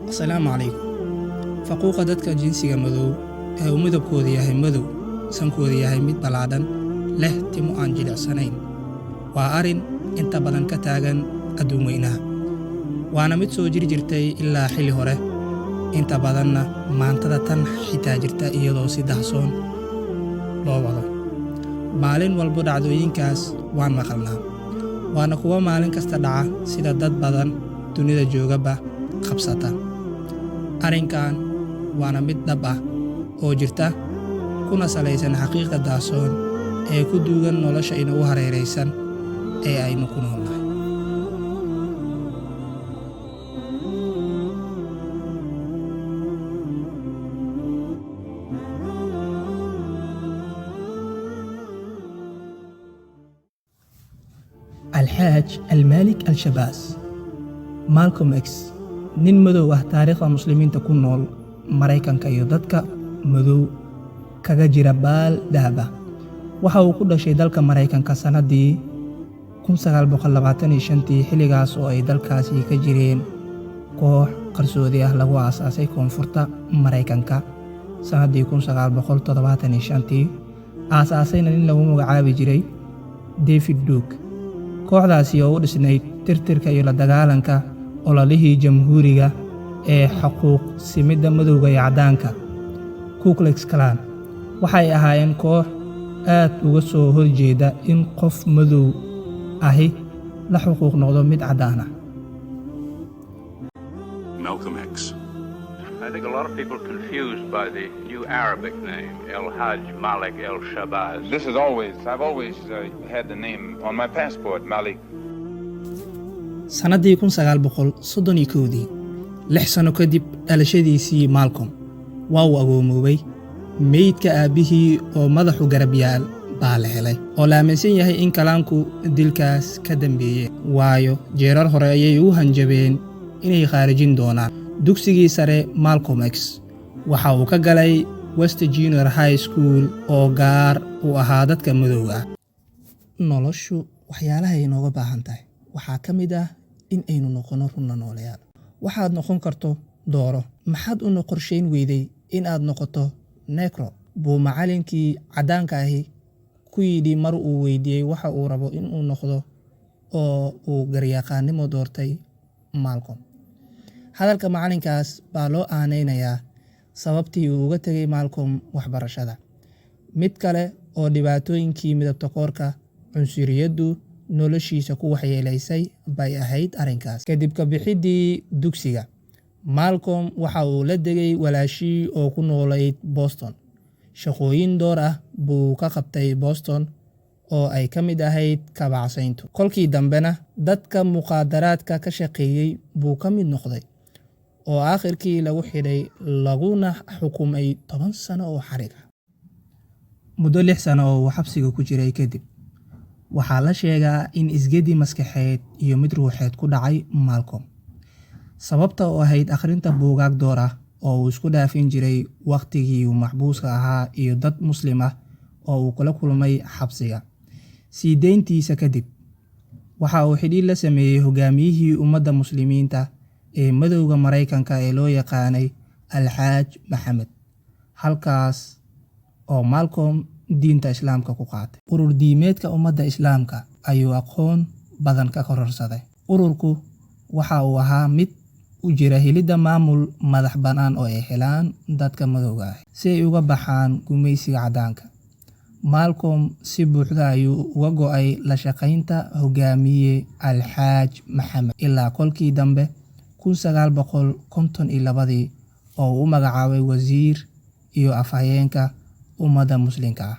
Asalaamu calaykum. Faquuqa dadka jinsiga madow ee uu midabkoodu yahay madow, sankoodu yahay mid ballaadhan, leh timo aan jilicsanayn, waa arrin inta badan ka taagan adduun weynaha, waana mid soo jiri jirtay ilaa xilli hore, inta badanna maantada tan xitaa jirta iyadoo si dahsoon loo wado. Maalin walbo dhacdooyinkaas waan maqalnaa, waana kuwo maalin kasta dhaca sida dad badan dunida joogaba qabsata. Arrinkan waana mid dhab ah oo jirta, kuna salaysan xaqiiqda daahsoon ee ku duugan nolosha inagu hareeraysan ee aynu ku noolnahay. Alxaaj Almaalik Al-Shabaas, Malcolm X, nin madow ah, taariikhda muslimiinta ku nool Maraykanka iyo dadka madow kaga jira baal dahab ah. Waxa uu ku dhashay dalka Maraykanka sannaddii 1925tii, xilligaas oo ay dalkaasi ka jireen koox qarsoodi ah lagu aasaasay koonfurta Maraykanka sannaddii 1975tii, aasaasayna nin lagu magacaabi jiray David Duke. Kooxdaasi oo u dhisnayd tirtirka iyo la dagaalanka ololihii jamhuuriga ee xuquuq simidda madowga iyo caddaanka, Ku Klux Klan, waxay ahaayeen koox aad uga soo horjeeda in qof madow ahi la xuquuq noqdo mid caddaan ah. Malcolm X. I think a lot of people confused by the new Arabic name, El Hajj Malik El Shabazz. This is always, I've always had the name on my passport, Malik. Sannaddii 1931dii, 6 sano kadib dhalashadiisii, Malcolm waa uu agoomoobay. Meydka aabbihii oo madaxu garab yaal baa la helay, oo la aaminsan yahay in kalaanku dilkaas ka dambeeyeen, waayo jeerar hore ayay ugu hanjabeen inay khaarijin doonaan. Dugsigii sare Malcolm X waxa uu ka galay West Junior High School oo gaar u ahaa dadka madowga ah. Noloshu waxyaalaha ay inooga baahan tahay waxaa ka mid ah in aynu noqono runna nooleyaal. Waxaad noqon karto dooro. "Maxaad una qorshayn weyday in aad noqoto negro?" buu macallinkii caddaanka ahi ku yidhi mar uu weydiiyey waxa uu rabo in uu noqdo oo uu garyaqaannimo doortay Malcolm. Hadalka macallinkaas baa loo aanaynayaa sababtii uu uga tegay Malcolm waxbarashada. Mid kale oo dhibaatooyinkii midabtakoorka, cunsuriyaddu noloshiisa ku waxyeelaysay bay ahayd arrinkaas. Kadib ka bixiddii dugsiga, Malcolm waxa uu la degay walaashii oo ku noolayd Boston. Shaqooyin door ah buu ka qabtay Boston oo ay ka mid ahayd kabacsayntu. Kolkii dambena dadka muqaadaraadka ka shaqeeyey buu ka mid noqday, oo aakhirkii lagu xidhay laguna xukumay 10 sano oo xarig ah. Muddo 6 sano oo uu xabsiga ku jiray kadib, waxaa la sheegaa in isgedi maskaxeed iyo mid ruuxeed ku dhacay Malcolm, sababta oo ahayd akhrinta buugaag door ah oo uu isku dhaafin jiray wakhtigii uu maxbuuska ahaa iyo dad Muslim ah oo uu kula kulmay xabsiga. Sii deyntiisa kadib, waxa uu xidhiidh la sameeyey hogaamiyihii ummadda muslimiinta ee madowga Maraykanka ee loo yaqaanay Alxaaj Maxamed, halkaas oo Malcolm diinta Islaamka ku qaatay. Urur diimeedka ummadda Islaamka ayuu aqoon badan ka kororsaday. Ururku waxa uu ahaa mid u jira helidda maamul madax bannaan oo ay helaan dadka madowga ah si ay uga baxaan gumaysiga caddaanka. Malcolm si buuxda ayuu uga go'ay la shaqaynta hogaamiye Alxaaj Maxamed ilaa kolkii dambe 1952dii oo uu u magacaabay wasiir iyo afhayeenka ummadda muslimka ah.